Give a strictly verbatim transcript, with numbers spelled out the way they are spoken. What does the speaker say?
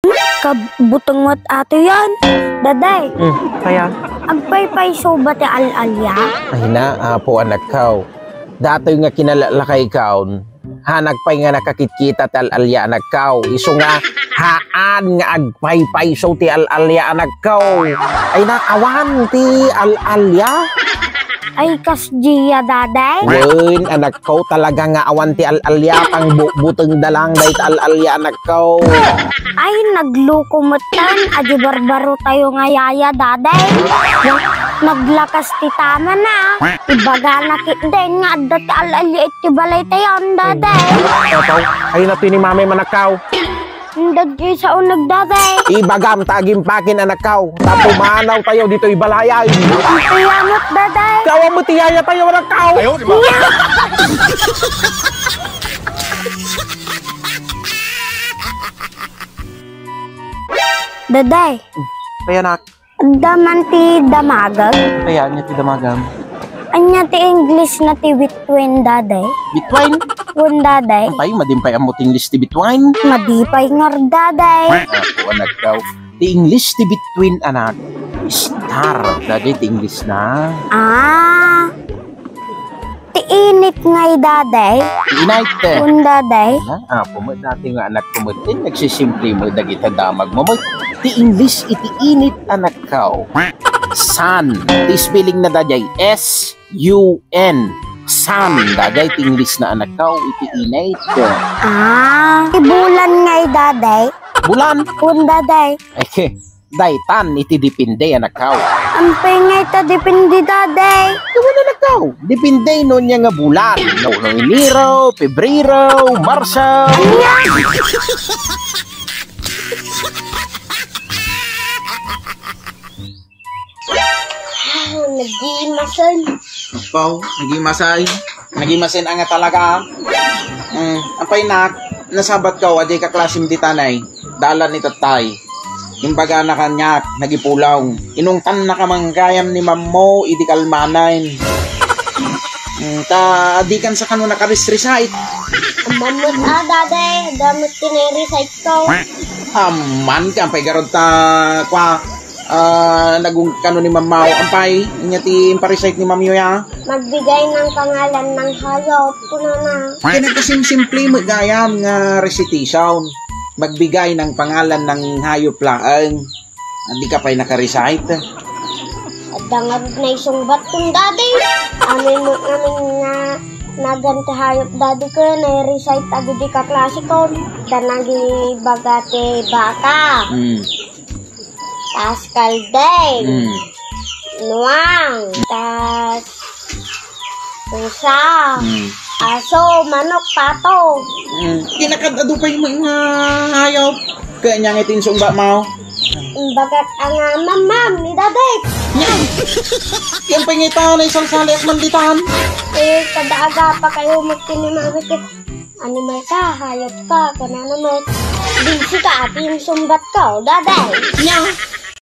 Kabuteng met ato yan. Daday, Hmm, kaya? Agpaypayso ba ti al-alia? Ay na, apo, anakkaw. Datoy nga kinalakaykaw, hanag pay nga nakakitkita ti al-alia, anakkaw. Isu nga, haan nga agpaypayso ti al-alia, anakkaw. Ay na, awan ti al-alia. Ay, kas Gia, Daday? Wen, anakkaw, talaga nga awan ti al-alia, pang bu-, buteng da lang dayta al-alia, anakkaw. Ay, nagluko metten, adi barbaro tayo nga yaya, Daday. Naglakas ti tama na. Ibagana ketdin nga adda ti al-alia iti balay tayo, Daday. Apaw, ay na ti ni Mami, anakkaw. Inda diay sao nagdaday. Ibagam ta agimpakin, anakkaw. Ta pumanaw tayo ditoy balay. Iti yamot, Daday. Kawa mo ti yaya tayo, anakkaw. Ayaw, di ba? Daday. Kaya, anak. Adda man ti damagag. Kaya, anya ti damagam? Anya ti English na ti between, Daday? Between? Wen, Daday. Apay, madi pay ammo ti English ti between? Madi pay ngarud, Daday. Apo, anakkaw. Ti English ti between, anak. Star, Daday, ti English na. Ah. Ti init ngay, Daday. Ti init. Wen, Daday. Na, apo met dati nga anak ko met, eh, nagsisimple met dagita damag mo met. Ti English iti init, anakkaw. Sun. Ti spelling na, Daday, S U N. Sun. Daday ti English na, anakkaw, iti init. Ah, ti bulan ngay, Daday. Bulan? Wen, Daday. Eh, Daytan iti depende, anakkaw. Ampay ngay ta depende, Daday? Kawan, anakkaw. Depende no ania nga bulan. No, no Enero, Pebrero, Marso. Ania? Ah, nagimasen. Apaw, nagimasay. Nagimasen nga talaga, ah. Hmm, apay nak, nasabatkaw, adi ka klasim ditanay. Dalan ni tatay. Imbagana kaniak, nagipulaw. Inungtannaka man gayam ni mammo idi kalmanen. Mm, ta, di kan sa kano nakarisrisait. Amman met a, Daday, adda met ti nairisait ko. Amman, kampay garud ta, kwa, ah, nagung-, kano ni mammaw, ampay, ania ti imparisait ni mamiyo ya? Magbigay ng pangalan ng hayop, kunana. Kaya nagkasimsimple met gayam nga recitation. Magbigay ng pangalan ng hayop laeng. Adi ka pay naka-recite. Adda ngarud naisungbat kun dadi. Amin mo namin nga nagan ti hayop dadi ken nai-recite dagiti kaklasikon. Ta nagibaga ti baka. Hmm. Tas kaldeng. Hmm. Nuang. Tas Pusa. Hmm. Aso, manok, pato. Hmm. Kinakad-adu pay met nga hayop. Kaya niya nga iti insungbat mo? Imbagak nga mamam ni Dadet. Yan. Yan pay nga ita, naisalsaliak man ditan. Eh, kada aga pa kayo magtinimamit eh. Animal ka, hayop ka, kunana met. Binsi ka, ati insungbat ko, Dadet. Yan.